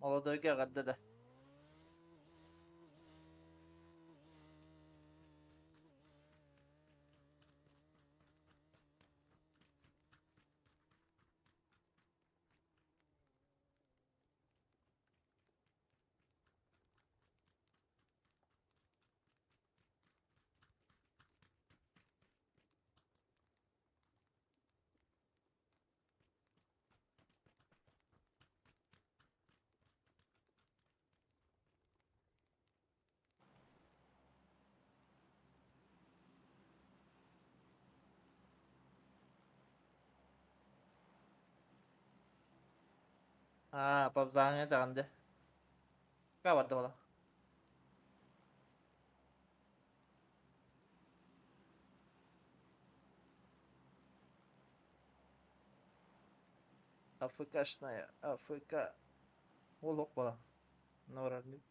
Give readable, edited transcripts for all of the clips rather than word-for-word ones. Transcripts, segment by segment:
Молодойга эҕэрдэ да. Аа, пабзааҥҥа этэҕин дэ. Ка барда буола. АФКшная, АФК. Олох буола. Норарник.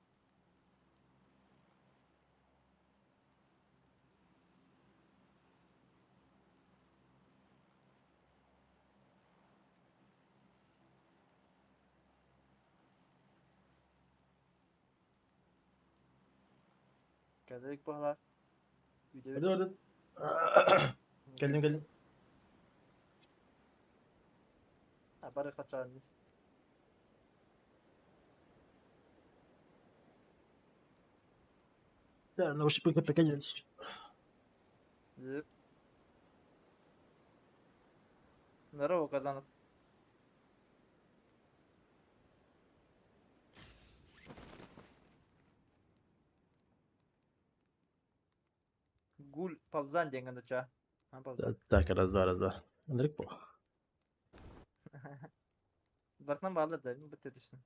Кэлэрик баһылаах. Hadi orada. Geldim geldim. Бары хачаан. Да, ну уж приконец. Здорово, Казанов. Гуль Павзан диэҥҥэ дуча. Так, раз, два, раз, два. Андрей по. Бартынан баалар да, бу түстүн.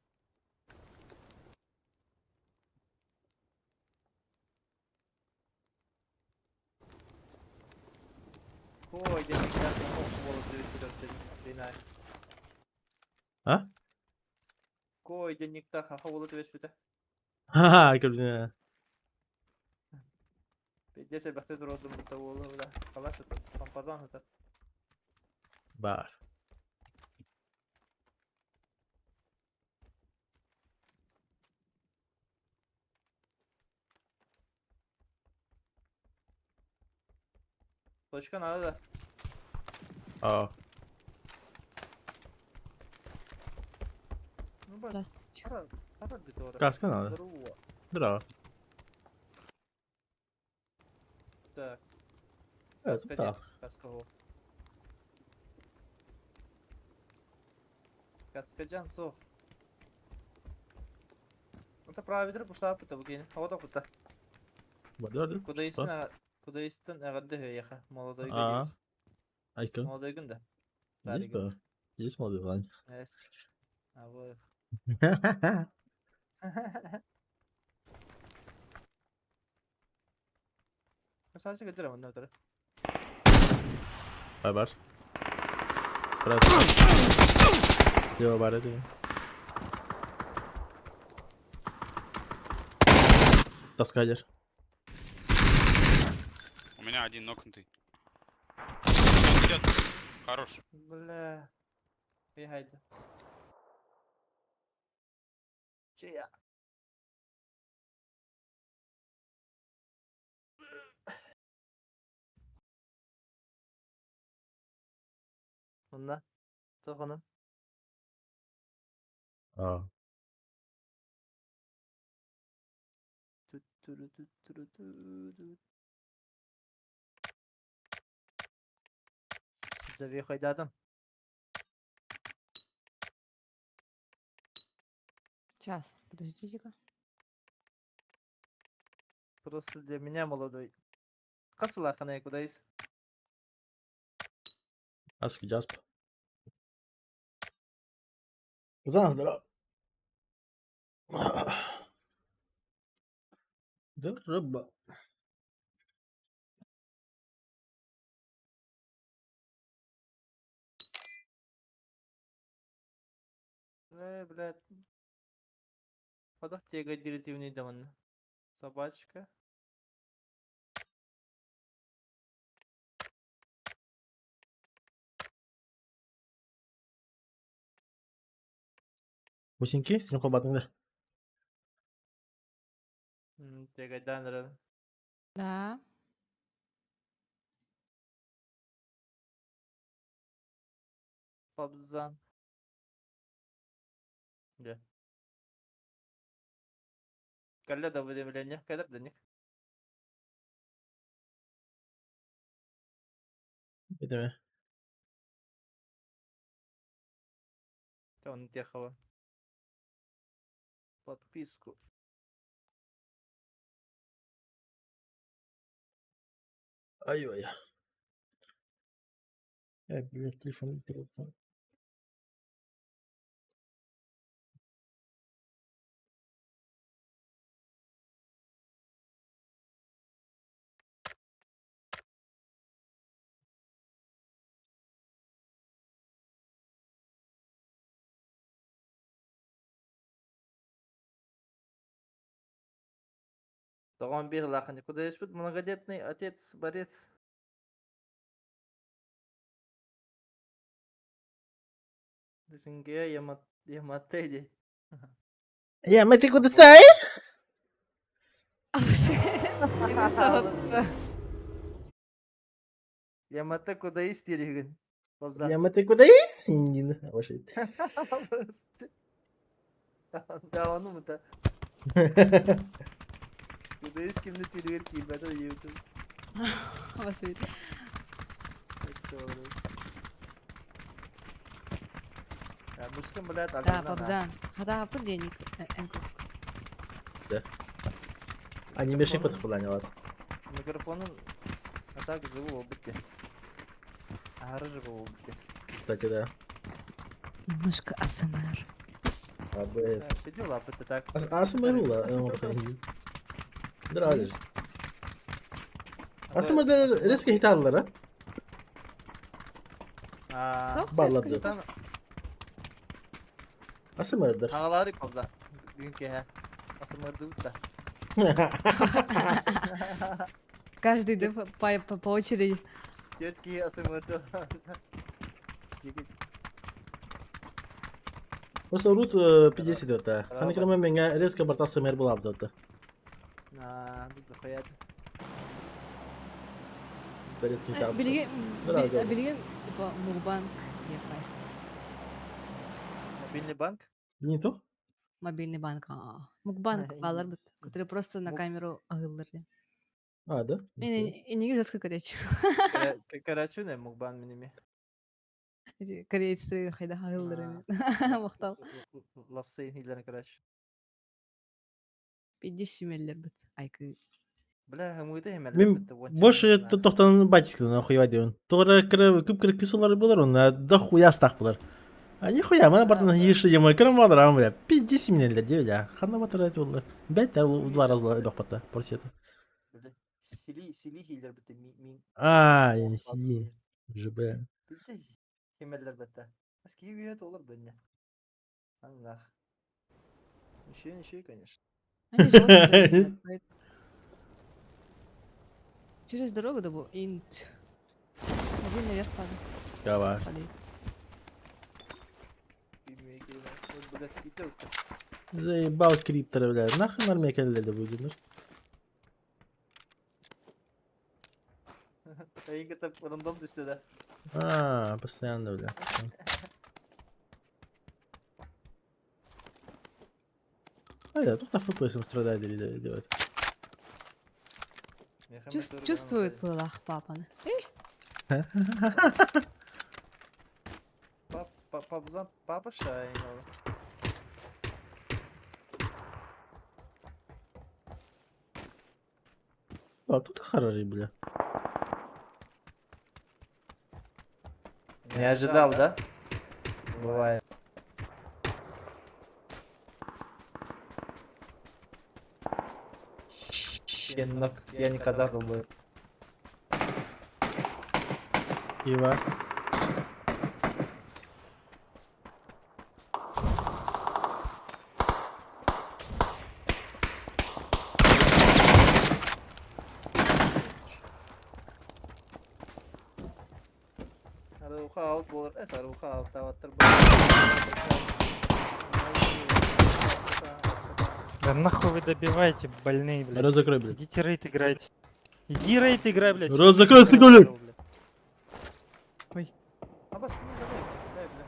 Ой, А? Кой денниктах хаха буола түбэспитэ. Ха-ха, көрдүн. Пиздец элбэхтик туруордум бутта уолу бля. Халаш сытар, помпазан сытар. Бар. Точка надо да. А. Ну бар. Хара битора. Каска надо. Здорово. Здорово. Так. Это так. Каска Каскажан суох. Онто правидер буштааппыта бу киини. Оҕото кута. Бардыр. Кудайыстын Кудайыстын эҕэрдэ үһү Молодойга А. диир. Айка. Молодойгун да. Есть Старигин. бы. Есть молодой Вань. Эс. А вот. Саша көтөр манна өтөр. Бар бар. Справа. Слева бар это. Таскадер. У меня один нокнутый. Идет, идет. Хорош. Бля. Бегайте. Чия. Онна. Тоҕонон. А. Забей хайдатым. Сейчас, подождите-ка. Просто для меня молодой. Хас улааханай кудайс. Аски Джасп. Казанов, здорово. Здорово. Э, блядь. Подох тега директивный да Собачка. Бусинки, сен холбатыңдар. Тегайдан эрэн. Да. Пабзан. Дьэ. Кэллэ да уведомление. Кэлэр да ник. Этеме. Он техова. Подписку. Ай-ой. Э, блин, телефон, телефон. Тоҕон биир улахан куда многодетный отец, борец. Десингея Ямате дей. Ямате кудасай? Ини соһутта. Ямате кудайыс дииригин. Ямате кудайыс? Иннин. Вашит. Да, ону мута. Кудайыс кимни түүлүгэр киирбэтэ диэбитим. Василий. Мышкин, блядь, Да, Пабзан. Хата денег. Да. Они мешик подхваланилар. Микрофонун а так живу обыте. Аһары живу обыте. Кстати, да. Немножко АСМР. АБС. Пиди лапы так. АСМР ула. Нравится. АСМР резко хиталлара. Баллады. АСМР-дыр. Аҕалаары пабза. Бүгүн киэһэ. АСМРдыбыт да. Каждый да, по очереди. Түөрт киһи АСМРды. Просто рут 50 это. Ханы меня резко барта АСМР была абдата. Дохуя. Резко хиталлар. Билигин, билигин, типа, Мукбанг. Мобильный банк? Не то? Мобильный банк. Мукбанг балар бит, который просто на камеру аһыыллар. А, да? Эниги жестко короче. Короче, не мукбан миними. Корейцы хайда аһыыллар. Махтал. Лапсы хилерин короче. Пидди меллер бит. Айкы. Бля, хымыты хемелер. Мин больше тохтан батиски нахуй дион. Тора кыра күп кыра кысылар булар, он да хуя стах булар. А нихуя, мана бартан еши емой кырым вадыр, ам бля. Пиздец минелер, девля. Хана батыр это булар. Бәт два раза бахпата, порсета. Сили, сили хилер бит мин. А, я не сили. ЖБ. Хемелер бит. Аски үйет олар бенне. Аннах. Еще, еще, конечно. Они же Через дорогу да бу инт. Один наверх падает. Давай. Падает. Заебал криптора, бля. Нахуй нармия келледи бу Рандом түстэ да. А, постоянно, бля. А, я тут на FPS страдает или делает. Чувствует пылах папаны. Папа, папа шайнул. А, тут харари, бля. Не ожидал, да? Бывает. Щенок, я не казах был. Ива. Аруха аут болар. Эс аруха аут таваттыр. Да нахуй вы добиваете, больные, блядь. Рот закрой, блядь. Идите рейд играйте. Иди рейд играй, блядь. Рот закрой, сука, блядь. Ой. А бас, ну давай, дай, бля.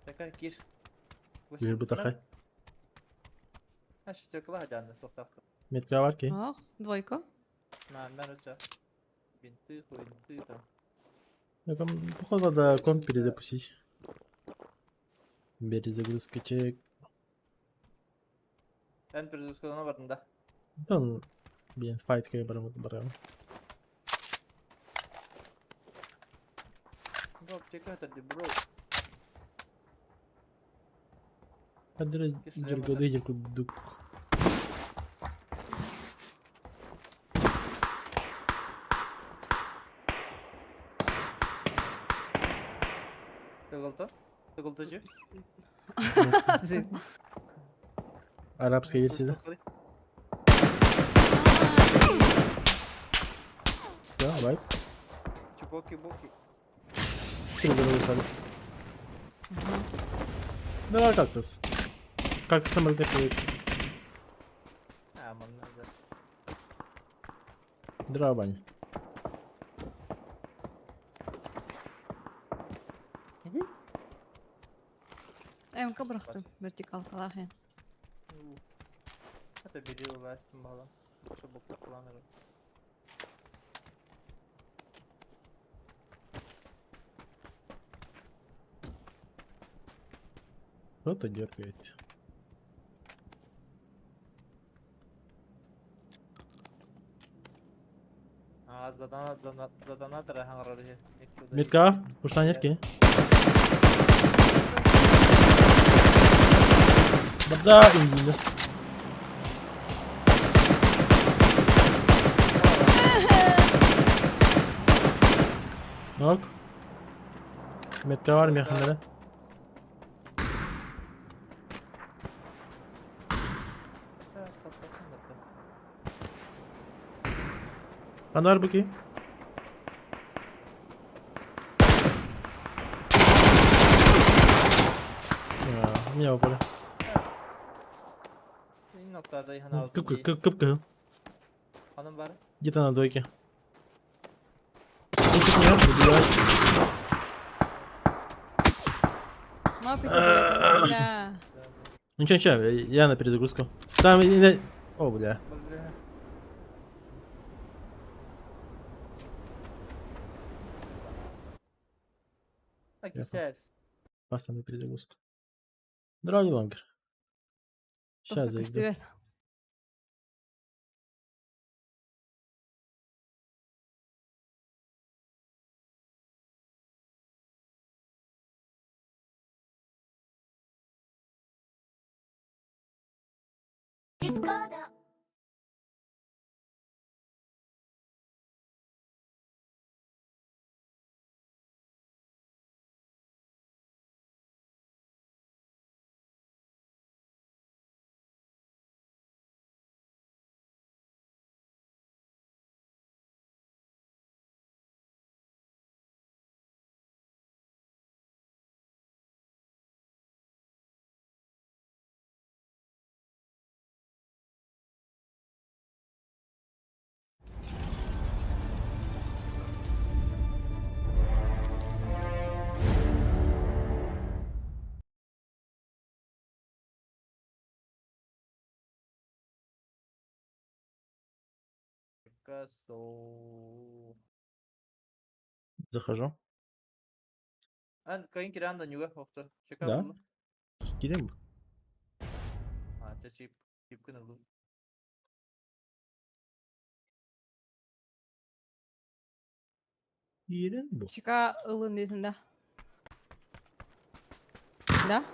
Такая кир. Бир бутахай. А шестеркала дянды, тоқтақты. Метка бар ки. Ах, двойка. На, мен өте. Бинты, хуинты там. Ну, там, походу, надо комп перезапустить. Перезагрузка чек. Эн перезагрузкалана бардым да. Там, блин, файт кай барам барам. Бро, аптека это бро. Хадыр дергады дергудук. Тыгылты. Тыгылтыcı. Арабская версия, да? Да, давай. Чупоки-буки. Три здоровые остались. Давай кактус. Кактус самолет будет. А, манна да. Драбань. МК бырахтым. Вертикалкалаах эн. Это бери властым балам. Чтобы планеры. Кто-то дергает. А, за донатора хаңрар. Метка, уштанерки. Да, индия. Нок. Метка бар механера. Анар буки. Меня упали. Кып кып кып кып. Hanım var. Где-то на двойке. Ищет меня, убивает. Мапы бля. Ну ничего, ничего, я на перезагрузку. Там... О, бля. Бля. Так, Я Паста на перезагрузку. Драуни лонгер. Сейчас Тоқта зайду. көстүбэт. Picasso. Захожу. Эн кайын киран да нюга хохто. Чека Да? булу. Кидем. А, ча чип чип кына лу. Кидем бу. Чика ылын дейсің да. Да?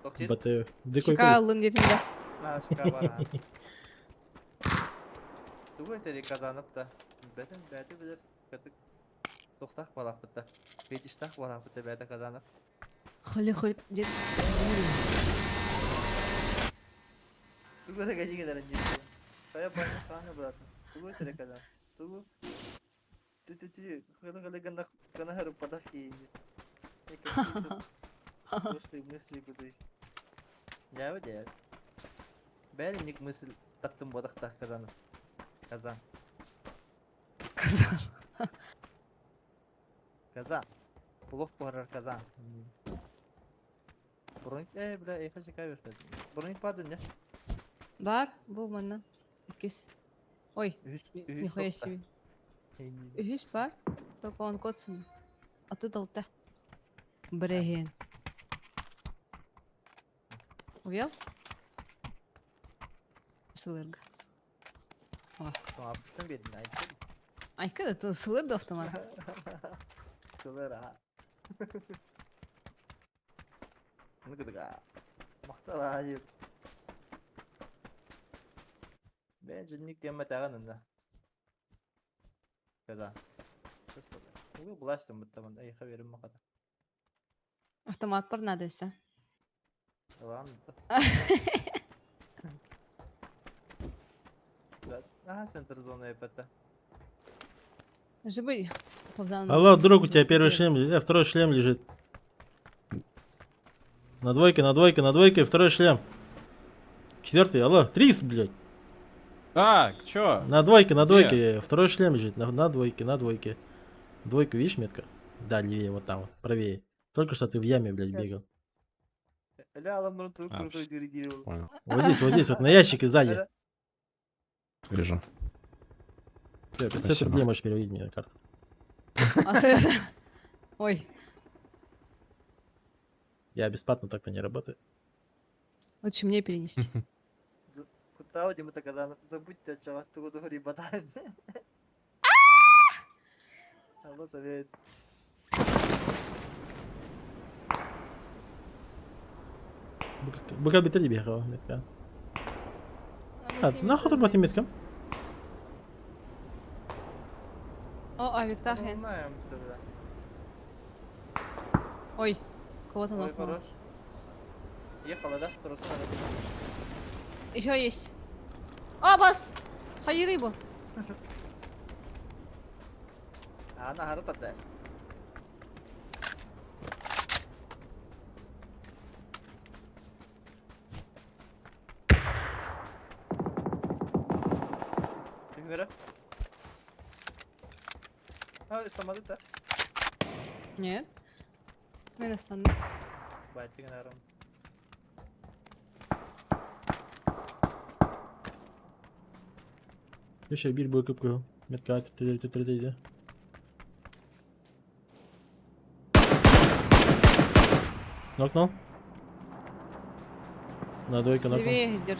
Токтит. БТ. Дикой Чика ылын дейсің да. На, чека бар. Тугу этери казанып та. Бәтен бәте билер. Кытык. Тоқтақ балақ бітті. Бетиштақ балақ бітті бәті казанып. Хали хали дед. Тугу да гажиге дәрен жейді. Сая баны қаны бұлатын. Тугу этери казан. Тугу. Ту ту ту. Хыны хыны гына гына хырып падақ кейінді. Какие-то Пошлые мысли кудись. Я вот Бәринник мысль таттым бодахтах Казанов. Казан. Казан. Казан. Плов буһарар Казан. Броник, бля, эйхэ чекай берді. Броник барды не? Бар, бу манна. Иккис. Ой, Үһүс, үһүс нихуя топта. себе. Үһүс бар. Только он котсун. А тут алта. Бреген. Увел? Сылырга. Тоңаппыттан бердин, айттым. Айка да то сылырды автомат. Сылыр, а. Ну кыдыга. Мактала, деп. Мен жинник темме тагын ында. Казан. Угу булаштым бутта эйхэ берим махата. Автомат бар надо все. Ылан. Ага, центр зоны эпэтэ. Живый. Богдан. Алло, друг, у тебя первый шлем, второй шлем лежит. На двойке, на двойке, на двойке, второй шлем. Четвертый, алло, трис, блядь. Так, чё? На двойке, на Где? двойке, второй шлем лежит, на двойке, на двойке. Двойку, видишь, метка? Да, левее, вот там, вот, правее. Только что ты в яме, блядь, бегал. Ля аламнырын туруп А, крутой дири дири ол. Понял. Вот здесь, вот на ящике сзади. Вижу. Всё, 500 Спасибо. рублей можешь переводить мне на карту. Ой, Я бесплатно так-то не работаю. лучше мне перенести. Куттау димата Казан. Забудьте чага тугу тугу батан. Алло, совет. Быка битер бегал, метка. А, нахуй турбат меткам? О, авик тахен. Знаем, тогда. Ой, кого-то Ой, нокнуло. хорош. Ехала, да? Просто надо. Еще есть. А, бас! Хай рыбу. А, она город отдаст. Ты А, самолет, да? Нет. Мен остану. Байтыгын арым. Еще бир бөкүп кыл. Метка атып тетирдейди. Нокнул? На двойке нокнул. Слевее идет.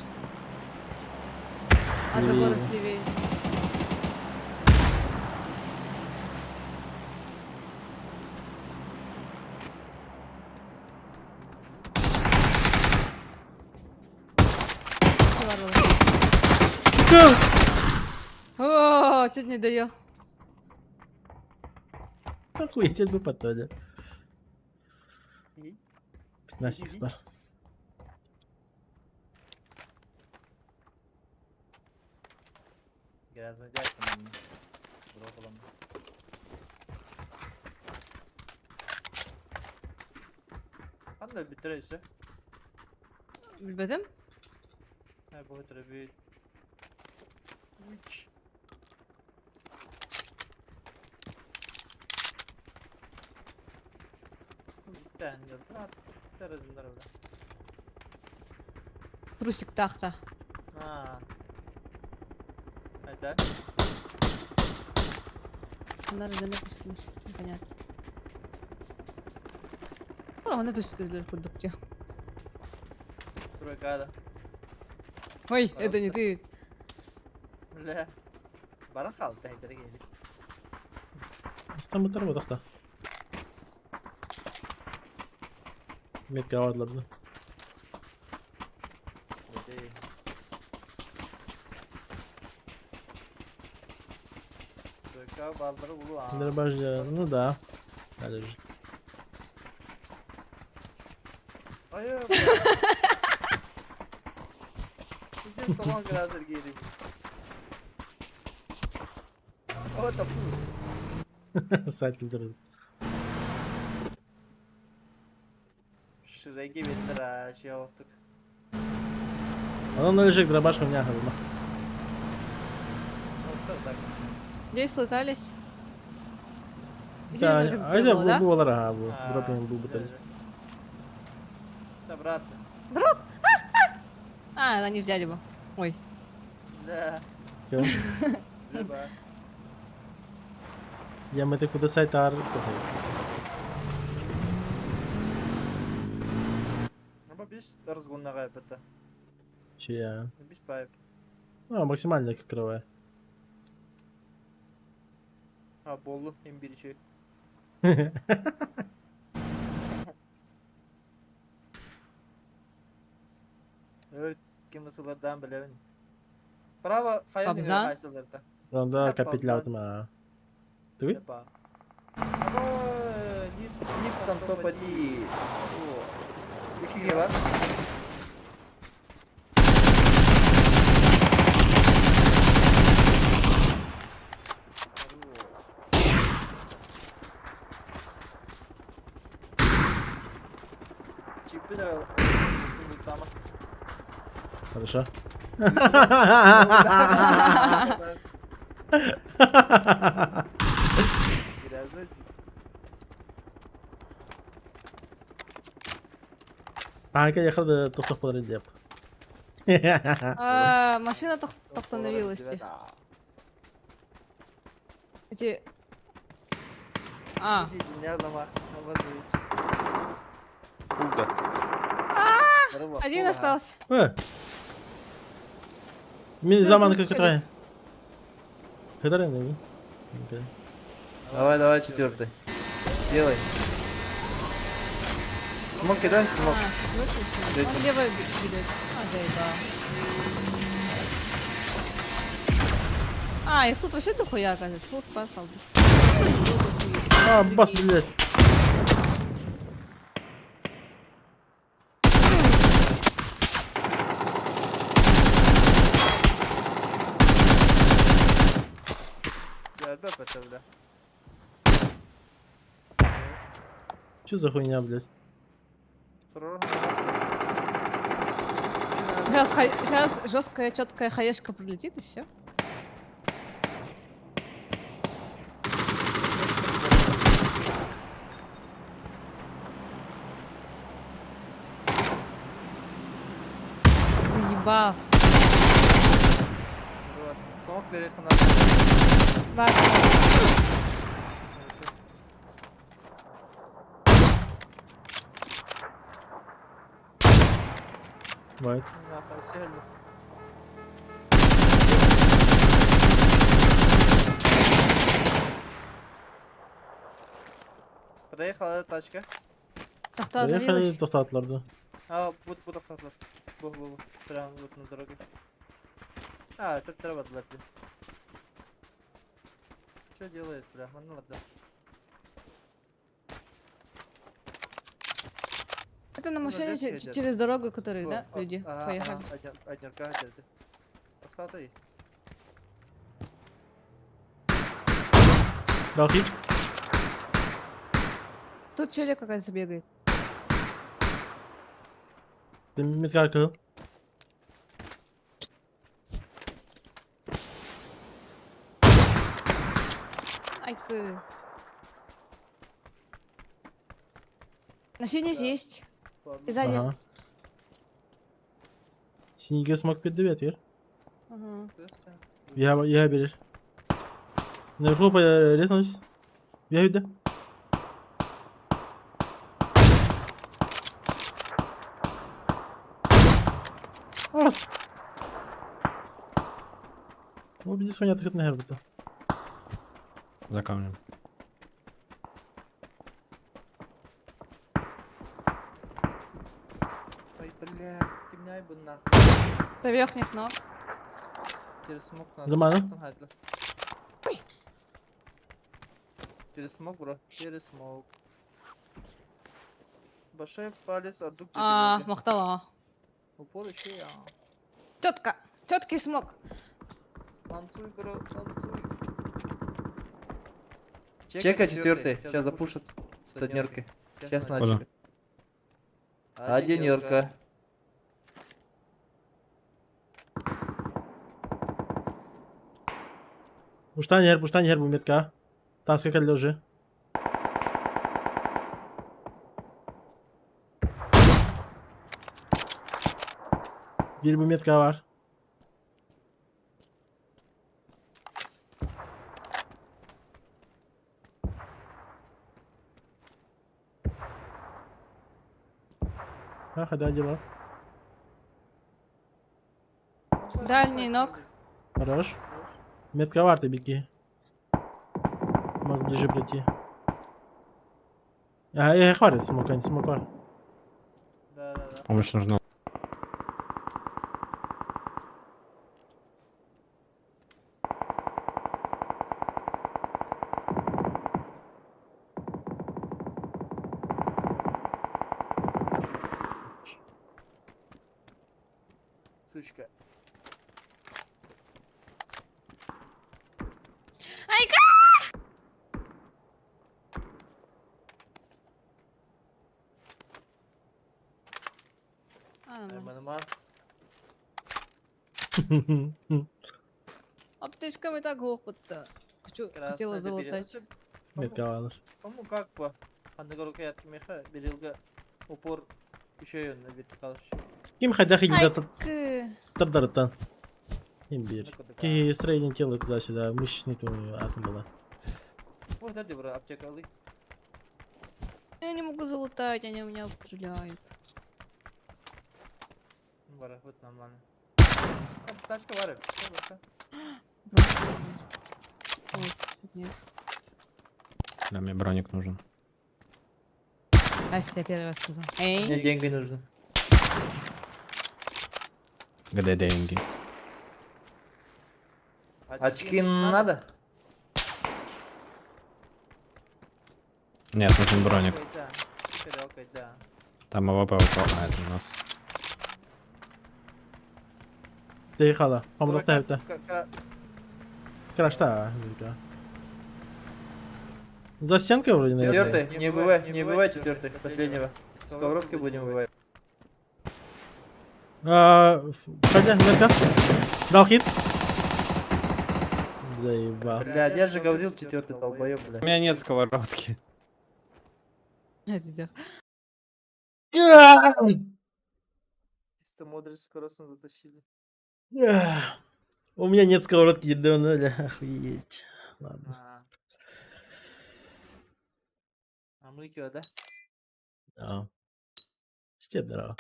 От забора Слева. слевее. О, чуть не доел. Охуеть бы потом. И? 15 икс бар. Грязно дядька мне. Броколом. Анда битрейсе. Билбедим. Ай, бу бит. Уч. Трусик тахта. А. Это? Анар жана түстүлөр. Непонятно. Аны түстүлөр курдук же. Тройкада. Ой, это не ты. Бля. Баран қалды тәйтірі келіп. Ыстан бытар бодақта. Метка авадыларды. Өте. Тройка балдыры улу. а. Дробажа, ну да. Надо же. Ай, Где столон гразер гелим? О, тапу. Сайт өлтірді. Шреги ветра, чиялыстык. Онон лежит дробаш у меня хадыма. Здесь лутались. Да, Зеленый а это был, да? бу болар ага бу. А, Дропинг бу бутыль. Обратно. Дроп! А, они взяли бы. Ой. Да. Чё? Либо. Я мы ты куда сайтар. Аба биш разгоннага это. Чья? Биш пайп. Ну, максимально как кровая. А болду эм бир үчөө. Өт ким ысылардан билебин. Право хайын Кобзан? кайсыларда. Ронда Это капитля полтан. атма. Ты? Опа. Аба нип нип там топ-1. Экиге бар. Чипи там. Хорошо. А, я храда тохтох болар деп. А, машина остановилась. Эти... А, Фулда. один остался. Э. Мен заман как которая. Которая, не? Давай, давай, четвертый. Делай. Смок кидай, смок. А, четвертый, что ли? Третий. Он левый ведет. А, заебал. А, их тут вообще дохуя, оказывается. Фу, спасал. А, бас, блядь. Gel be бля. Что за хуйня, блядь? Сейчас, сейчас жесткая, четкая хаешка прилетит и все. Заебал. Смок бери хана. Бар. Бывает. Проехала тачка. Тахта Поехали остановилась. тохтатларды. А, вот буду хатлар. Бу бу бу. Прям вот на дороге. А, тут трава бля. Что делает, бля? Ну ладно. Это на Ну, машине здесь едет. через дорогу, которые, Во, да, а, люди ага, поехали. ага, Однерка, однерка. Тохтатай. Дал хит. Тут челик какая-то бегает. Ты меткар кыл. Айкы. На синий Да. есть. Ладно. И сзади. Ага. Синийге смок 5 yer. Ага. Я берер. Наверху по лестнице. Я иду. Ас. О, биди хуйня тахыт нахер быта. За камнем. Ой, бля, кимняй бы нахуй. Это верхний ног. Через смок надо. За ману. Ой. Через смок, бро. Через смок. Большой палец от дуг А, махтала. Упор еще я. Четко. Четкий смог. Танцуй, бро, танцуй. Чека четвертый. Сейчас запушат. С однеркой. Сейчас Понял. начали. Одинерка. Пуштан иһэр, пуштан иһэр бу метка. Таска кэллэ уже. Биир бу метка бар. Ах, да, дела. Дальний ног. Хорош. Метка бар, ты беги. Мог ближе прийти. Ага, я хватит, смог, не смог. Да, да, да. Помощь нужна. Сучка. Айка! А, нормально. Айманыман. Аптечкам и так глохпот-то. Хочу, хотела залутать. Метка бар. Кому как по? Ханныгы меха берилге упор еще на вертикал. Ким хайдах идет Айка! тардарытан. Имбирь. Ки строение тела туда-сюда, мышечный твой атом была. Ой, да, бро, аптека алы. Я не могу залутать, они у меня обстреляют. Бара, вот нам ладно. Тачка бары. Вот, тут нет. Бля, мне броник нужен. Ася, я первый раз сказал. Мне Эй! деньги нужны. Где деньги? Очки надо? Нет, нужен броник. Да. Там АВП упал. А, это у нас. Доехала. Помогла это. Крашта. За стенкой вроде, наверное. Четвертый, не бывай, не бывай четвертый, последнего. Сковородки будем бывать. А, Хотя, метка. Дал хит. Заебал. Блядь, я же говорил четвертый долбоеб, У блядь. меня нет сковородки. Это да. Чисто мудрость скоростно затащили. У меня нет сковородки, да, бля, охуеть. Ладно. А. А мы кё, да? Да. Степ, здорово.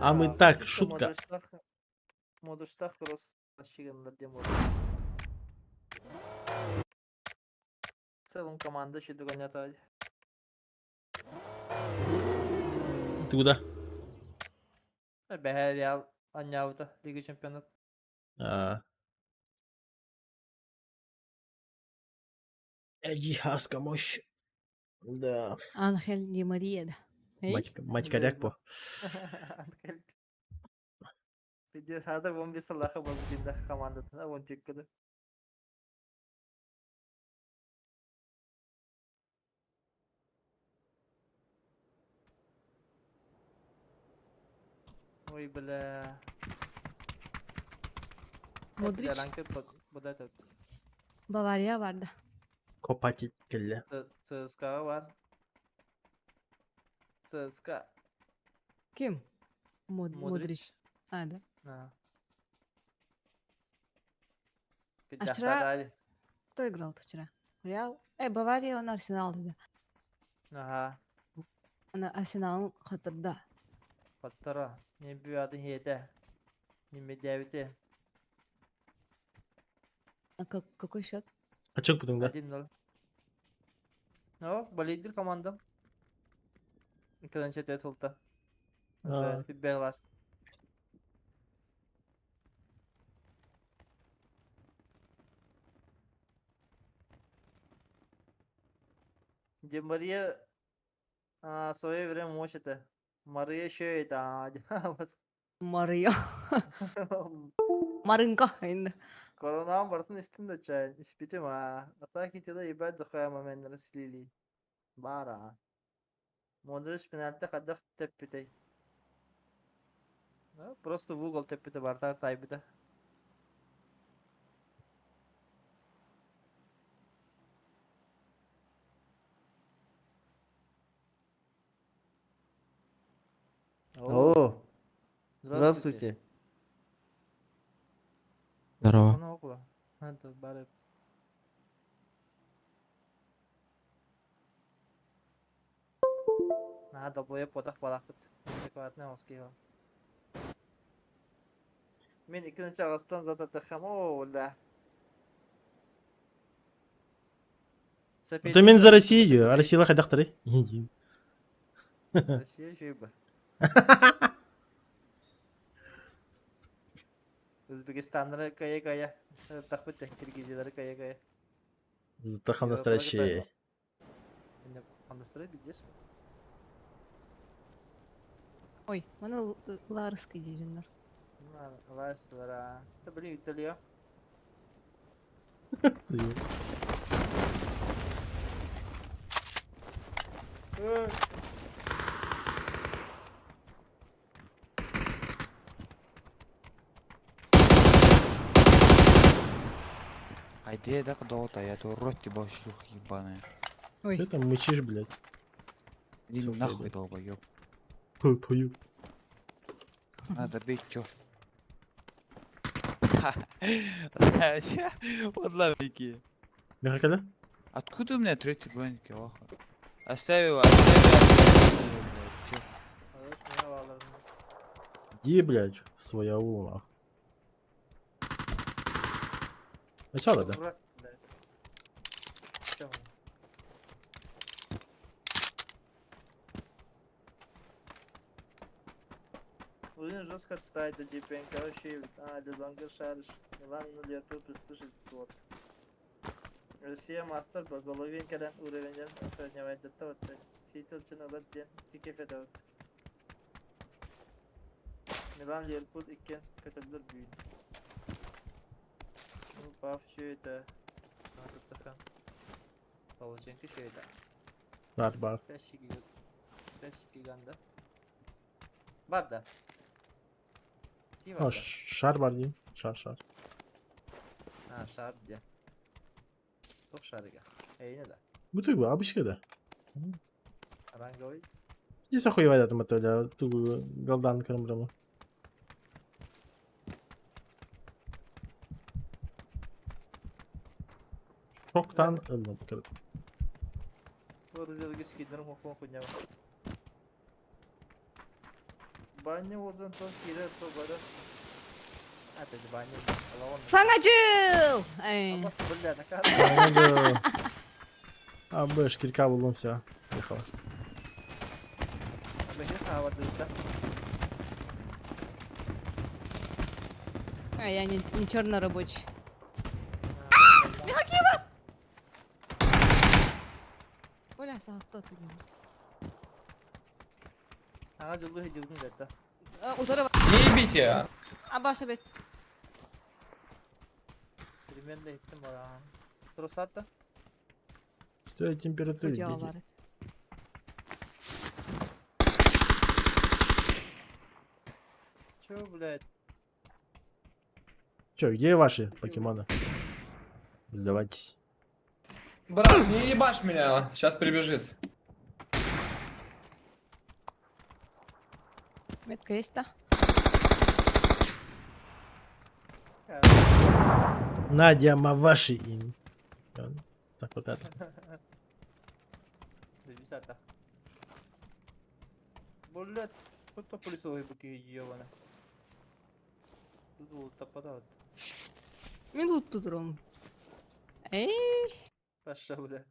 А мы так, шутка. Модуштах кросс тащиганнар дем болды. В целом команда еще догонят. Ты куда? Бэхэ Реал аннябыта Лига чемпионов. А. Эджихаска мощь. Да. Анхель Ди Мария, да. Эй! Мать, мать коряк по. Пиздец, хатыр 15 Аллаха был динда командатына 12 күні. Ой, бля. Модрич. Вот этот. Бавария бар да. Копатель. ЦСКА бар. ЦСКА. Ким? Мод- Модрич. Модрич. А, да. А. А вчера- Кто играл-то вчера? Реал? Бавария, он Арсенал да. Ага. Ана Арсенал хатырда. Паттара. Не бүйады хеде. Не медявите. А как, какой счет? А чё потом, да? 1-0. Ну, болидер командам. Иккенче толта. А. Белас. Ди Мария а, в свое время мощь это. Мария еще это. Мария. Марынка. Енді. Коронаҕын барытын истим да чай, испитим аа. А так и тела ебать дохуя моменнары слили. Баар аа. Модрич пенальти хайдах тэппитэй? Просто в угол тэппитэ барытар таайбыта. О, здравствуйте. Здорово. Наһаа долбойоп буотах буолаахпыт. Адекватнай оҕус киһи ол. Мин иккинчи аҕыстан зататыххам оо бля. Это мен за Россию, а Россияла хайдахтары? Россия үчүгэй Өзбекистаннары кая-кая, тахпыт киргизиялары кая-кая. Зато хамнастаращие. Хамнастары билдес. Ой, маны Ларский диириннэр. Ларыстылара. Блин, үтэлио. Айде да дота, я то рот тебя шлюх ебаная. Ой. Что там мычишь, блядь? Иди Сука, нахуй, блядь. долбоёб. Пою. Надо бить, чё? Вот лавики. Михакада? Откуда у меня третий броники, охо? Оставь его, оставь его, оставь его, блядь, чё? Иди, блядь, в свой аул, нахуй. Начало, да? Дурак, блядь. Всё. Блин, жестко тает GPN, короче, а, Лилангер шариш, Милан Ливерпуль прислушайтесь, вот. Россия мастер, Головин кэлэн уровеньден охраняет вот Ситил чын диэн кикефедабыт. Милан Ливерпуль иккен көтөллөр бүгүн. Ну, пап, что это? Полученки что это? Бар, бар. 5 гига. 5 гиганда. Бар да. Ким О, бар да? шар бар дейм. Шар, шар. А, шар диэн. Туох шарига? Эйне да. Бу обычка да. Ранговый. Здесь охуевает это мотоля, ту голдан крамбраму. Шоктан ыллым кырды. Оружие скиднером охуон хуйня. Баня озон то кире то бара. А, ты баня. Алаон. Саҥа дьыл! Эй. Абас, бля, наказ. А, бэш, кирка буллум, все. Ехала. А я не, не чернорабочий. Оля, саатта отугун. Ага, жылы жылдың бетті. Утары Не ебите! Абаша бет. Примерно еттім бара. Тросатта. Стоит температура, Удела дети. бар. Чё, блядь? Че, где ваши покемоны? Сдавайтесь. Брат, не ебашь меня, сейчас прибежит. Метка есть, да? Надя Маваши им. Так вот это. Десята. Блядь, кто полисовый быки ебаный. Тут тапада. Мин тут турум. Эй. Паша, бля.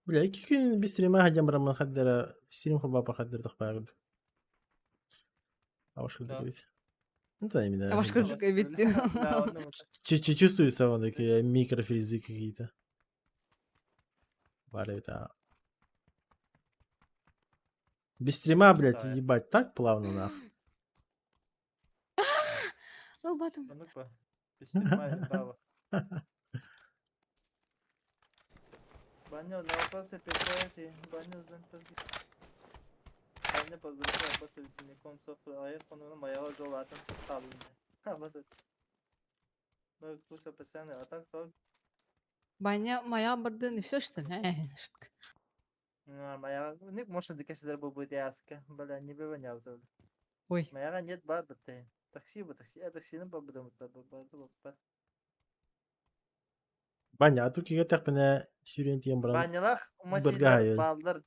Бля, кикин бистрема хадям браман хаддера стрим хабапа хаддер тахпагд. А ваш Да. ведь. Ну да, именно. А ваш курдук эбит. Да, он Чуть-чуть чувствуется вон такие микрофризы какие-то. Бары это. Без стрима, блядь, Да. ебать, так плавно нах. Ылбатым. Оннук ба. Пистимай, браво. Баня на вопросы пекает баня зонтов. Баня поздравляю, после учеником сопра, а моя жол атом талын. Ну, курса постоянно, а так то Баня моя бардын и все что ли? Шутка. Моя, не может декасидер был будет яска, бля, не бывает. Ой. Моя нет бар бытты. Такси бу такси, э таксини бар бытым бар. Баня, а тут киге тэхпинэ сүүрэн тиийэн баран Банялах Быргаайы. мачилер балдар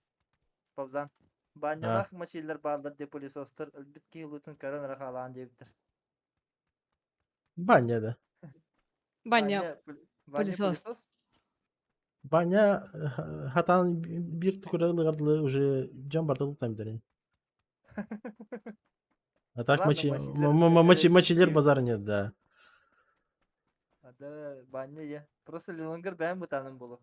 Бабзан. Банялах мачилер балдар деп пылесостар өлбүт киһи лутун көрөн рахалаан диэбиттэр. Баня да. Баня. Баня пылесос. пылесос. Баня хатан биир түкүрэ уже дьон бардылык там. А так Ладно, мочи, мочилер, мочи, мочилер базар нет, да. Да, баня я. Просто лилонгер бэм бутаным булу.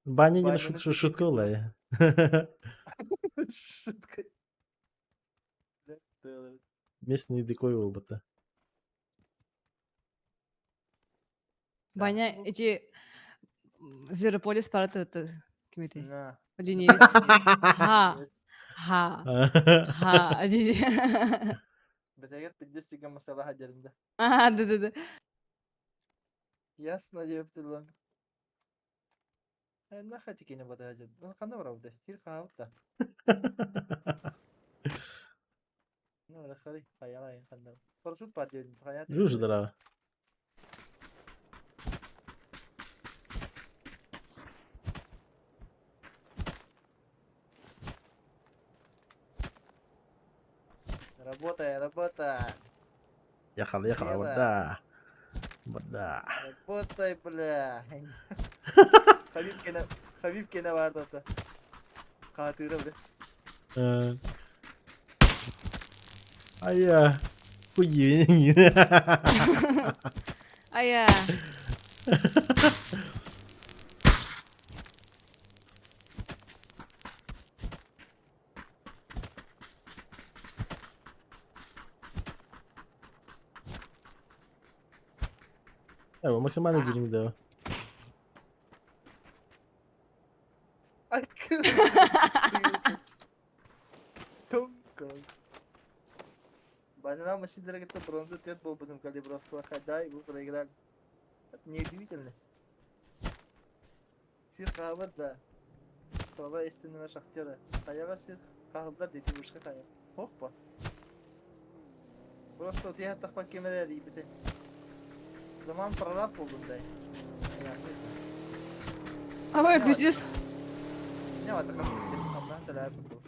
Баня не Баня шутка была. Шутка. Местный декой был бы-то. Баня эти Зверополис параты это кимити. На. Ленивец. Ха. Ха. Ха. Диди. Бізегер пиддес деген масала хадерінде. А, да-да-да. Ясно деп тұрлан. На хатикене бата хадер. Қанда бар Хир қауыпта. Ну, рахари, хаяла қанда. Парашют бар дедім. Юж здорово. Работай, работай. Ехала, ехала, Дело. вода. Вода. Работай, бля. Хабиб кене, Хабиб кене барды ата. Катыры, бля. Ая, хуй. Ая. Максимально дерьмо, да. Ай, Тонко. Банина машина это бронза тет был будем калибровку хода и вы проиграли. Это неудивительно. Сир хабар да. Слова истинного шахтера. Хаяга сир хабар дети вышка хая. Хопа. Просто вот я так покемерер ибите. Zaman прораб болдум дай. А ой, пиздец. Не var такая амдан талап был.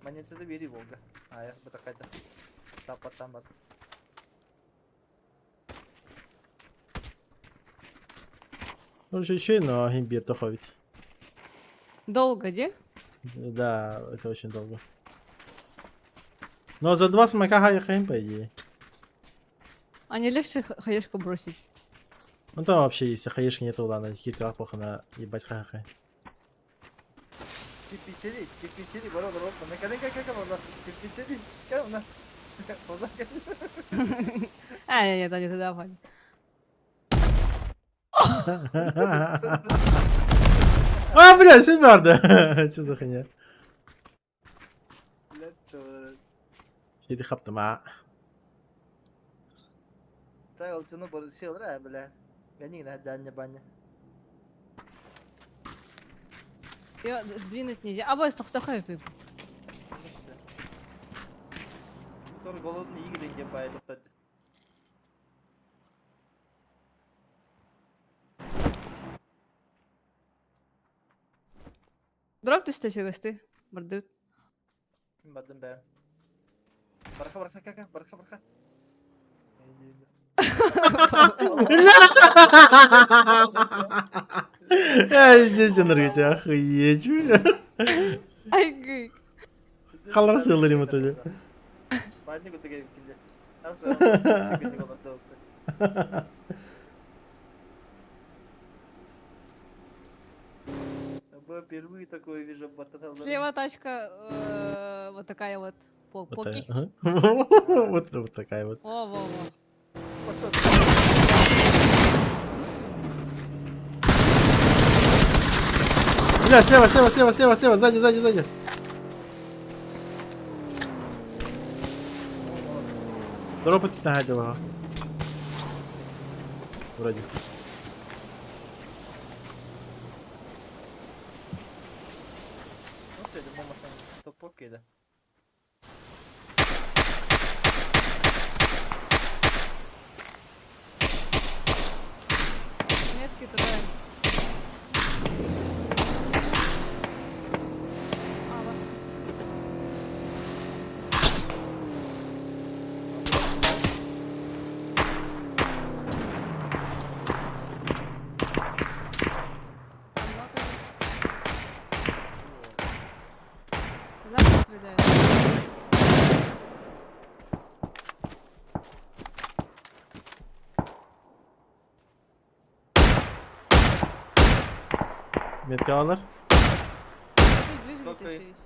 Манецede бери Волга. А, я такая-то. Тапа там бар. Ну, еще но имбирь тоховит. Долго, где? Да, это очень долго. Но за два смока хаехаем, по идее. А не легче хаешку бросить? Ну там вообще, если хаешки нету, ладно, кирка плохо на ебать ха-ха. Кирпичели, кирпичели, бро, бро, на коленка как она, кирпичели, как она? А, нет, нет, они туда попали. А, бля, сюда, Что за хуйня? Иди хаптама. Так, алтыны барышылар, бля. Гони на дальне баня. Ее сдвинуть нельзя. А, бой, стахсахай, Который голодный игры где поедет. Дроп ты стачилась ты. Барды. Бардым бә. Барха барха кака, барха барха. Я здесь энергетик, охуеть. Ай, гы. Халар сылырым это. Бадни куту келип килде. Впервые такое вижу. Слева тачка вот такая вот. Вот Поки. такая. Ага. Вот вот такая вот. Во, во, во. Пошел. Бля, слева, слева, слева, слева, слева, сзади, сзади, сзади. Дропать на ага. Вроде. Ну, ты, думал, машина. То поки, да. Метки туда. А, вас. Там много. Сзади стреляют. Метка алар. Чуть ближе Сколько где-то их? еще есть.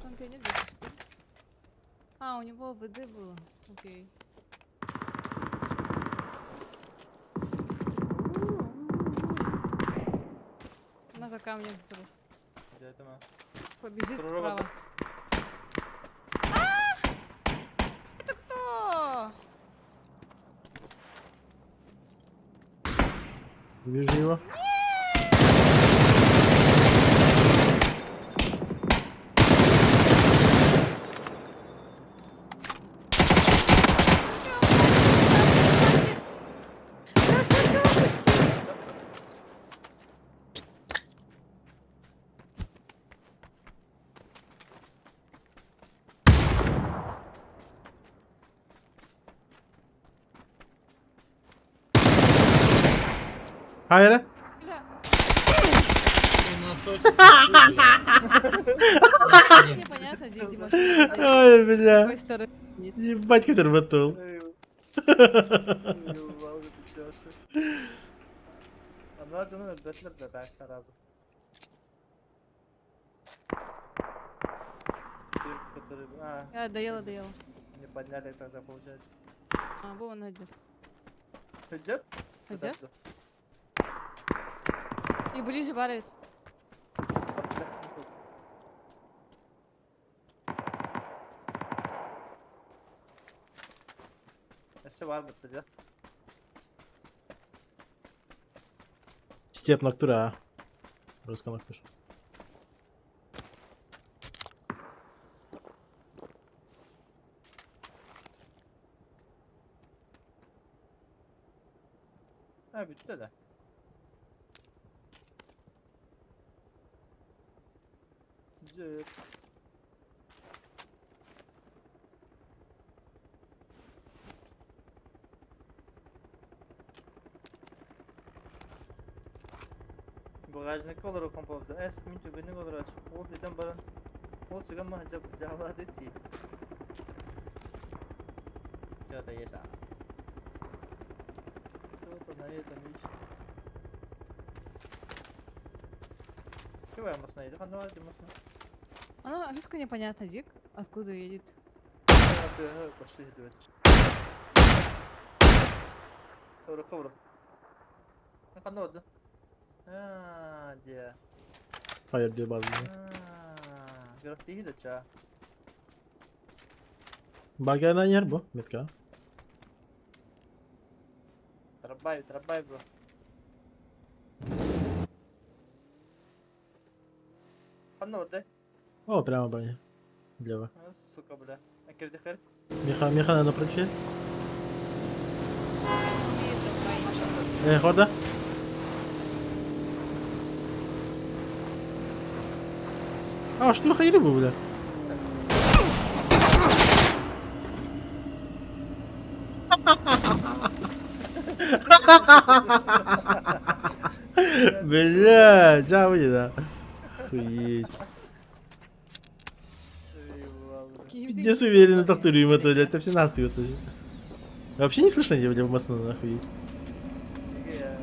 Контейнер где-то, что ли? А, у него ВД было. Окей. Она за камнем тоже. Где это мы? Побежит Второго вправо. А! Это кто? Вижу его. Да все, все, упустил. Хайра. Бля, Насосик. непонятно, где эти машины. С Ой, бля. какой стороны? Нет. Ебать, как рванул. Эй, ебал, это чё ж. Она жена бэтлер да так сразу. Ты, который... А, Я доела, доела. не подняли тогда, получается. А, вон один. Идет? Идет? И ближе барит. Все var bitti ya. Степ Ноктура. Русская Ноктур. Ha bitti de. Zıp. Багажник olur o kompozda. Es min tügünü olur aç. Ol fidan baran. Ol sügan ma jab jabla detti. Что-то есть. а. Что-то на этом есть. Чего я масна иду? Ханна варди масна. Она жестко непонятно, Дик, откуда едет. Пошли идет. Ковру, ковру. Ханна варди. А, де. Hayır diyor bazı. А, Графти да ча. Bagaydan yer bu. Metka. Тарабай, тарабай, бро. Ханна варди. О, прямо броня. Лево. А, Сука, бля. А кирди хер? Миха, Миха напротив. Я не умею дробовик. Э, хорда. А, что хайры bu бля? Бля, джавы да. Охуеть. Киев Пиздец Дик. уверенно так турим это, блядь, это все нас вообще. Вообще не слышно, где в масно нахуй. Yeah.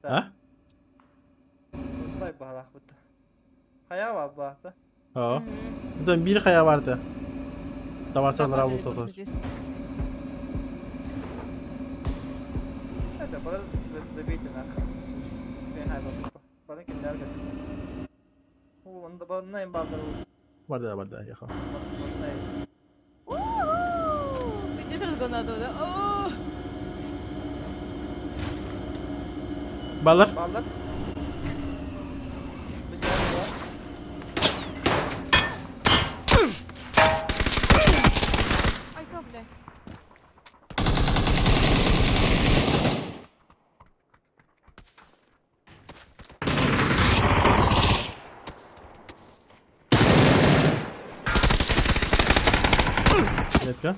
А? Бай баһалаахпыт. Хайа бар баата. Оо. Оттон биир хайа баарта. Табарсалара бултатар. Это балар добейте нах. Мен хай баппа. Бары киндер кетти. Онда баннайын балдар. Барда, барда, ехал. Пиздец разгонадо, да? О! Балар. Балдар. Айка, блядь. Метка.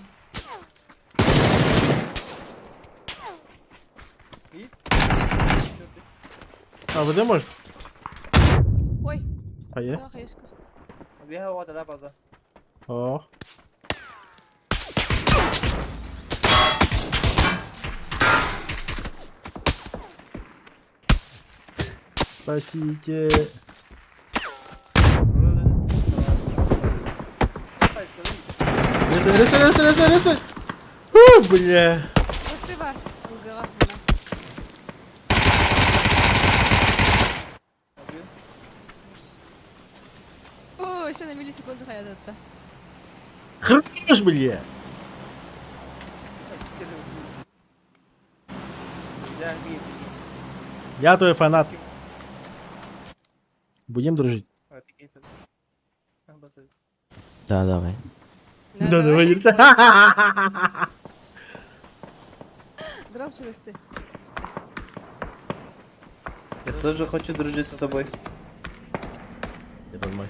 А, воды может? Ой, Хайа. да, хаешка. Беха ота да база. Ох. Спасите. Ресай, ресай, ресай, ресай, ресай. Фу, бля. Успевай. Ылгыга, мына. О, еще на миллисекунду хаядатта. Хорош, бля. Я твой фанат. Будем дружить. Да, давай. Да, давай. Дроп через ты. Я тоже хочу дружить с тобой. Это мой.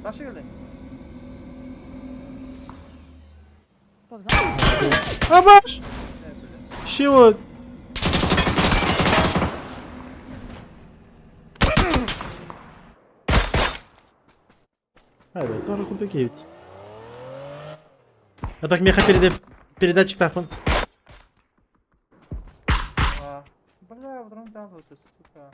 Ташы келди. Повзал. Абаш! Чего? Ай, да, тоже куртуки ведь. А так меха передатчик так он. А, бля, вдруг дал ты, сука.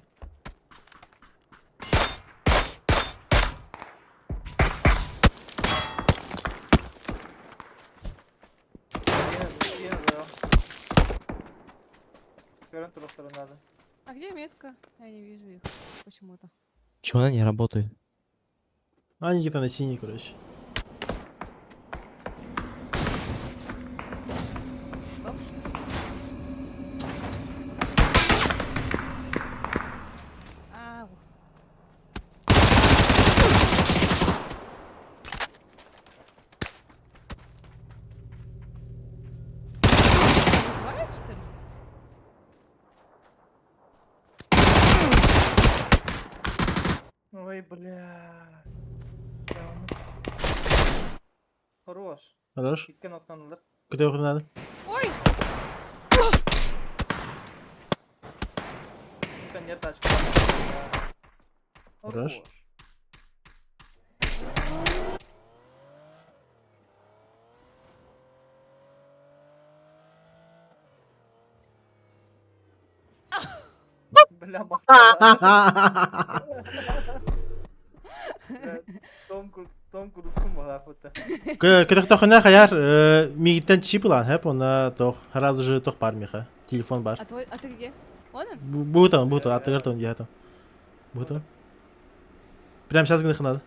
Надо. А где метка? Я не вижу их почему-то. Чего она не работает? А, они где-то на синий, короче. Стоп. А, ух. Бывает, что ли? Ой, бля. Хорош. Хорош. Икки ноктан Куда его надо? Ой! Конер тачка. Хорош. Бля, махтала. Том Крузкум бағақпыты. Күтөхтөхүнэ хаяр мигиттен чип ылан хэп, онна тох сразу же тох бар миха. Телефон бар. А твой, а ты где? Вон он? Бутон, бутон, атыгар тон диэтом. Бутон. Прямо сейчас гных надо.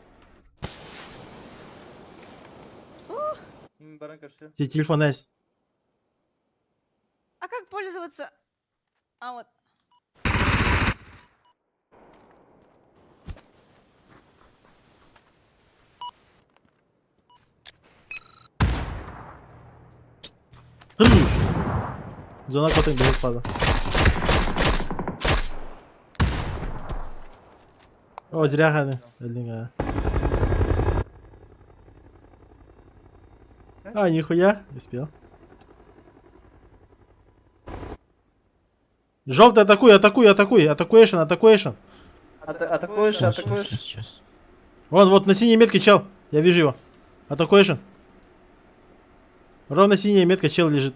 Баран көрсө. Телефон есть. А как пользоваться? А вот. Зона котын без спада. О, зря ханы. Өлдүң, а. А, нихуя, успел. Желтый, атакуй, атакуй, атакуй, атакуэшн, атакуэшн. Атакуешь, Сейчас, атакуешь. сейчас, сейчас. Вон, вот на синей метке чел. Я вижу его. Атакуэшн. Ровно синяя метка чел лежит.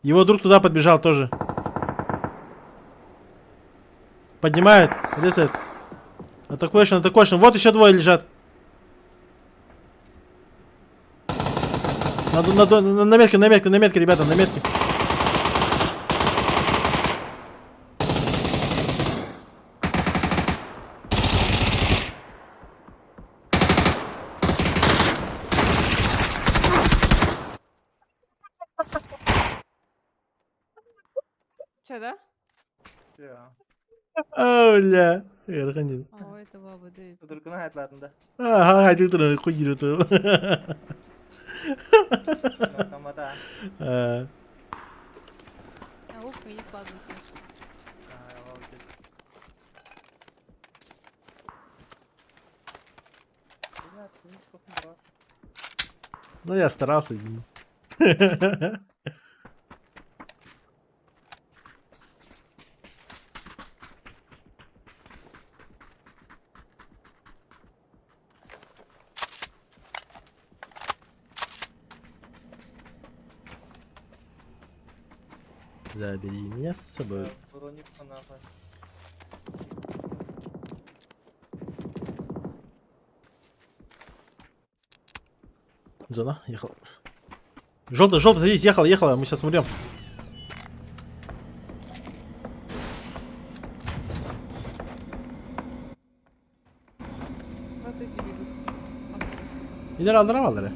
Его друг туда подбежал тоже. Поднимает, лезет. Атакуешь, атакуешь. Вот еще двое лежат. На, на, на, на метке, на метке, на метке, ребята, на метке. Че, да? А, бля. Ыарахан А, ой, это баба, да. Удуркуна хайтлатын да. Ага, хайдык туран хуйдыр ту. Камата. Э, А, ух, меня падают. Ну я старался. Забери меня с собой. Броник нахуй. Зона, ехал. Желтый, желтый, садись, ехала, ехала, мы сейчас умрем. Вот эти бегут. Ileri aldılar aldılar.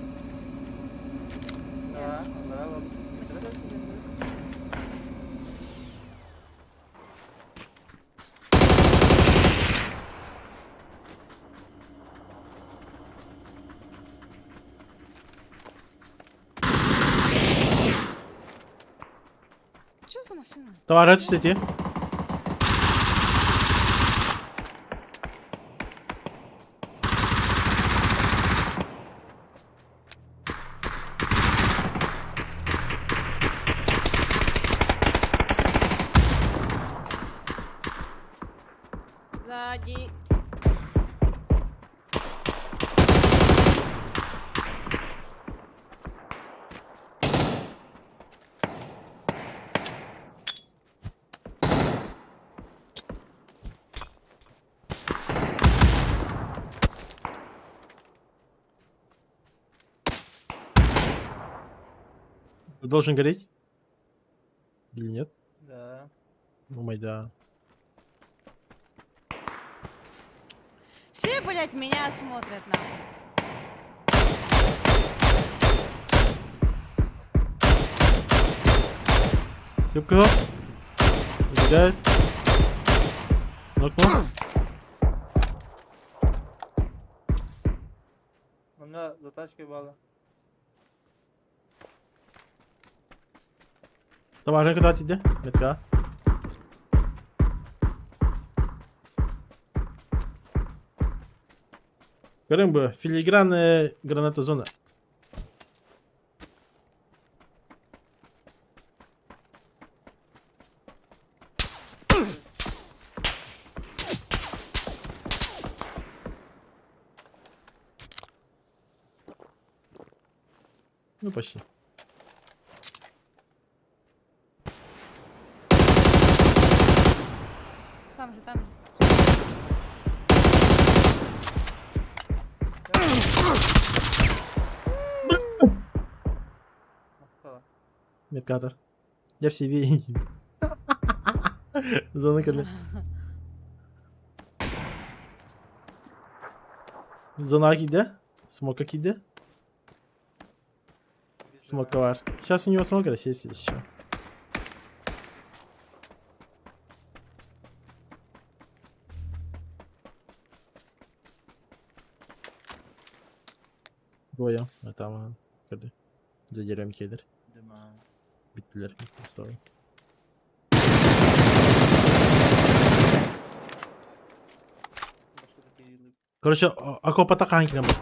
Да, да, На четвертый день Что за машина? Tamam araç istedi. Сзади. Должен гореть? Или нет? Да. О май да. Все, блядь, меня смотрят нахуй. Крепкого. Убегает. Нокнул. У меня за тачкой было. Tamam arka kadar idi. Metka. Görün bu filigran granata zona. Ну почти. Там же, там же. Меркатор. Я все видел. Зона кэллэ. Зона киирдэ. Смока киирдэ. Смока баар. Сейчас у него смока сесть еще. Двое. А там кэллэ. За деревьями кедр. Биттилер. Sorry. Короче, окопата хаһан киирэн бар.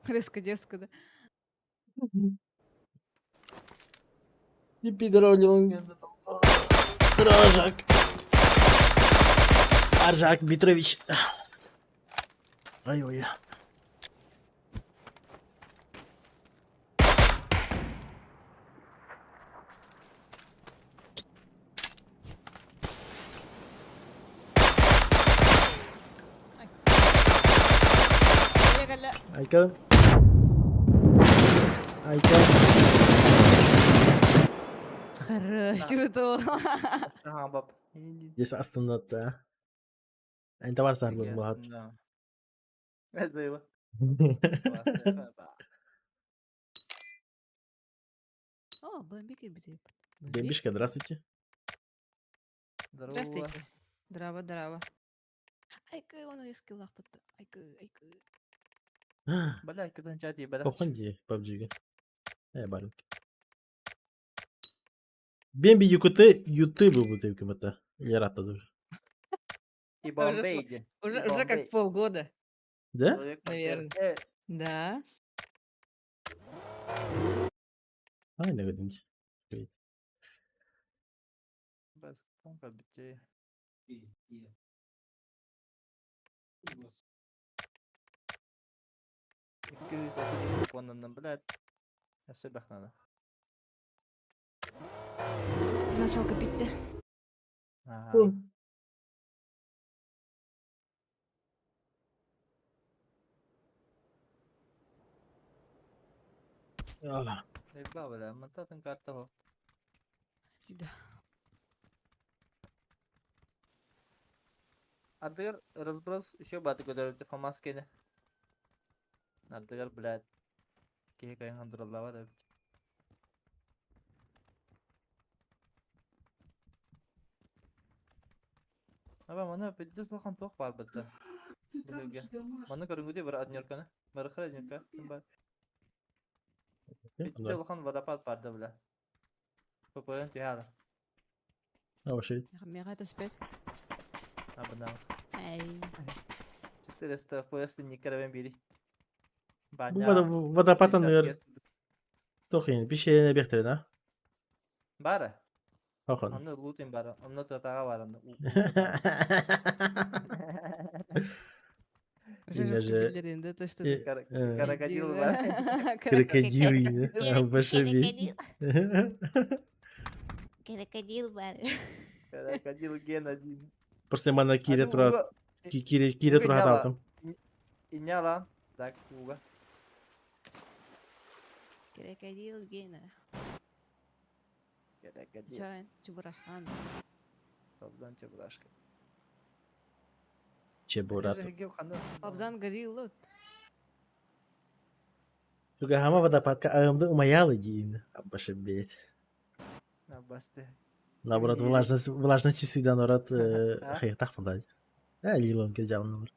Резко, дерзко, да. Не Дрожак. Аржак Митрович. Ай-ой. Айка. Айка. Хорош, круто. Ага, баб. Здесь остановка. Эн товар сарбын буһат. Эзыва. О, БМБ кирбити. Бэмбишка, здравствуйте. Здорово. Здравствуйте. Здраво, здраво. Айкы, он скиллах Айкы, айкы. Бля, кытын чати, бля. Тохон дии, PUBG-ге. Э, барык. Бэмби юкуты юты был бы ты кем-то. Или рата тоже. И Бомбей. Уже как полгода, Да? наверное. Да. Ай, не выдумки. Блядь. Себех надо. Начал копить-то. Ага. Бля, мантатын карта хо. Да. Адыр разброс еще баты көтөрүтү фамаскене. Ардыгар, блядь. Киһи кайын хандыраллава да. Аба мана пиддес бахан тоқ бар бітті. Білуге. Маны көрінгіде бір однерканы. Бір қыр однерка. Кім бар? Питте улахан водопад барды, бля. ППН түйәді. Вообще. Мега это спет. Абына. Эй. 400 FPS не каравен бири. Бу водопад аныр тохин бишене бехтерин, а? Бары. Тохон. Аны лутин бары. Онно татага бар аны. Уже Или жестко же- билерин, да, то, что Э, ты Крокодил бар. Крокодил, башеби. Крокодил бар. Крокодил ген один. Просто мана кире тура кире кире тура хаталтым. Иняла. Так, уга. Крокодил Гена. Крокодил. Чай, чебурашхан. Бабзан чебурашка. Чебурат. Бабзан горилла. Туга хама водопадка агымды умаялы дейін. Башебет. Басты. Наоборот, влажность, влажность часы наоборот, хай, так фондай. Э, лилон кежамын.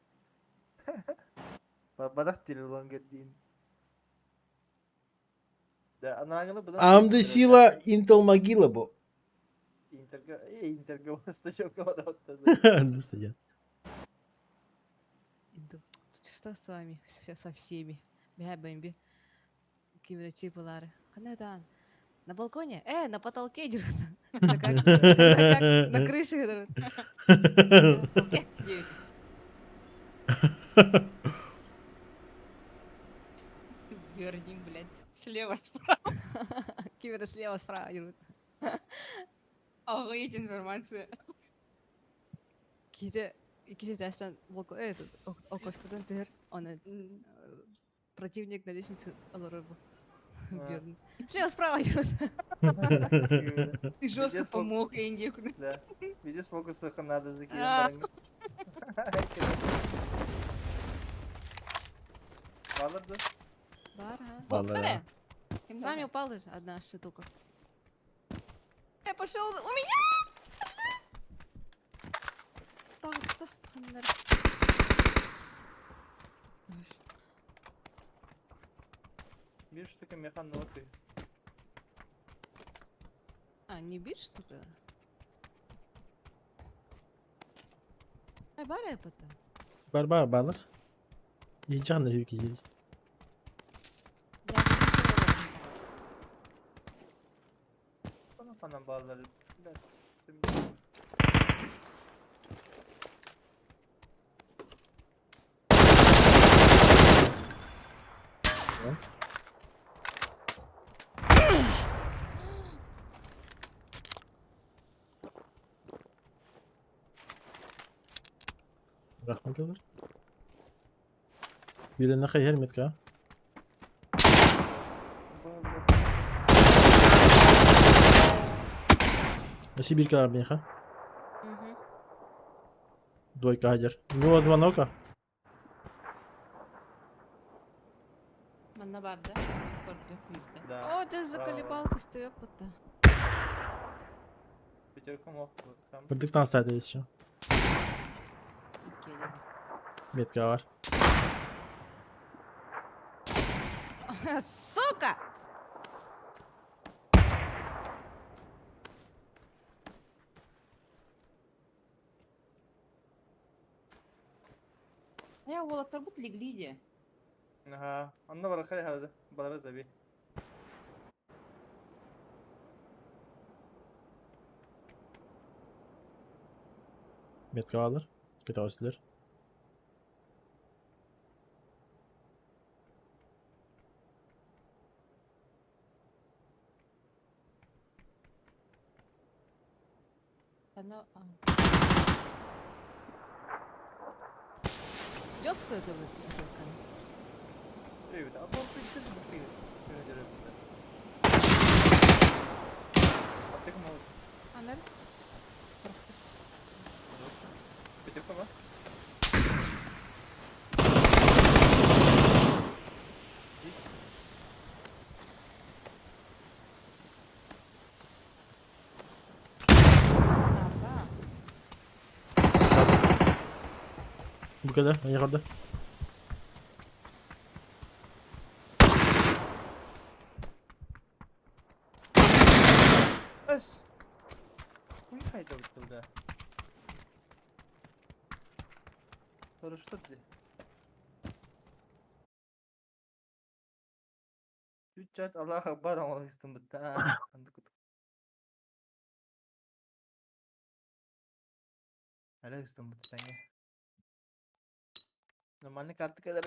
Бадах тилон гедин. Да, анаңылы бұдан... Амды сила Intel могила бу. Интерго, интерго, стачок Студент. Что с вами? Сейчас со всеми. Бя, бэмби. Кимре чипалары. Ханатан. На балконе? На потолке дерутся. Это как? Это как? На крыше дерут. На потолке девять. Верни, блядь. Слева, справа. Киберы слева, справа дерут. Охуеть информация. Какие-то Какие-то балкон, этот, окошко тыр, он противник на лестнице аларыбу. Верно. Слева, справа дерут. Ты жестко помог, Энди. Да. Видишь, фокус только надо закинуть. Балыр да? Бар, а? Балыр. С вами упала же одна штука. Я пошел. У меня! Пожалуйста, ханнар. Bir штука механ ноты. А, не бит штука? Ай, бар потом. Бар бар балыр. Ежан хүйке Bana falan bazıları. Рахмат алар. Биирдэннэ хайыһар метка. Сибирка миэхэ. Двойка хадьар. Ну, два нока. Манна бар да? Көрдө, күүрдэ. Да. О, ты заколебал кустуеппута. Пятерка мог. Там. Бырдык таҥастаата еще. Иккиэлэр. Метка бар. Сука! Э, уолаттарбыт легли дии. Ага. Онно барахай хараза. Балара заби. Метка баалар. Көтөҕөстүлэр. Ана, а, Жестко это выглядит. Привет. А бұл пиздец бұл привет. Привет. Аптека мол. Анар? Пятерка ма? Арба. Бу кэлэр, эйиэхэ Эс. Хуй хайда бутылда. Хорошо ты. Чуть-чуть Аллах Акбар оңолостун бутта. Әле бутта сәңе. Нормальный карта келер.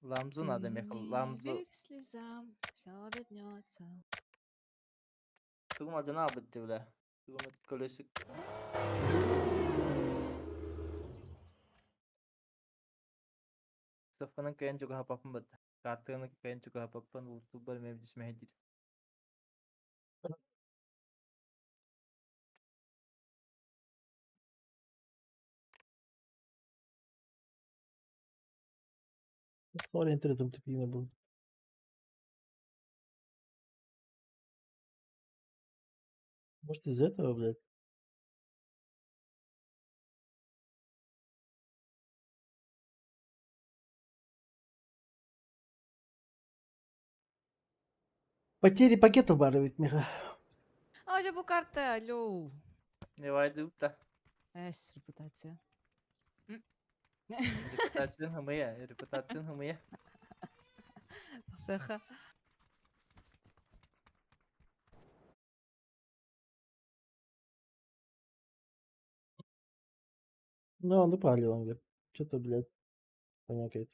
Ламзу надо, Ты меха, не ламзу. верь слезам, все обернется. Тугум адына битти бля. Тугум колесик. Сафанын кайын чуга хапапын бит. Картыгын кайын чуга хапапын ютубер мебдис мехдир. Сори, интернетом тупик был. Может из этого, блядь? Потери пакетов барывает, меха. А, уже бу карта, алло. Не вайды та. Эс, репутация. Репутациян хымыя, репутациян хымыя. Саха. Ну, он упалил, он говорит. Что-то, блядь, понякает.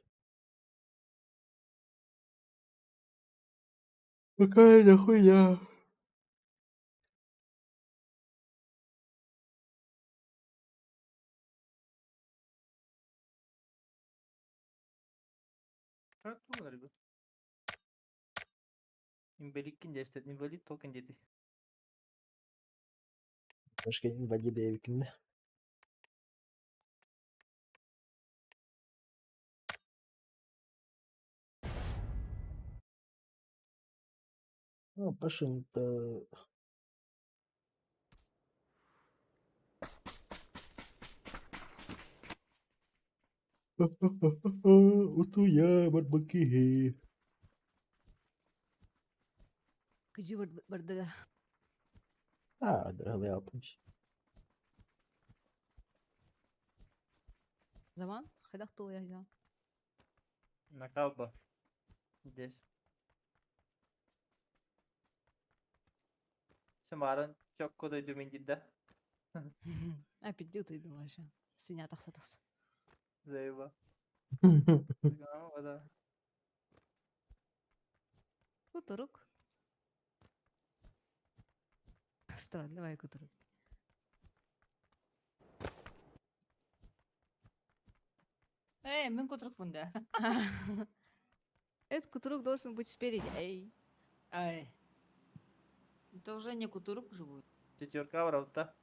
Какая нахуя? Инвалид дестет, инвалид токен дети. Башка инвалид эбикин. Ну, пошин-то... Утуя, барбаки. Кажи бардага. А, дорогой алпынч. Заман? Хайдах тул я. Накалба. Здесь. Самаран чокко дойду миндидда. А, пиздю ты думаешь. Свинья тахса тахса. Заеба. Да. Кутурук. Странно, давай кутурук. Э, мин кутурукпун да. Этот кутурук должен быть спереди. Эй. Ай. Это уже не кутурук же будет. Четверка ворота.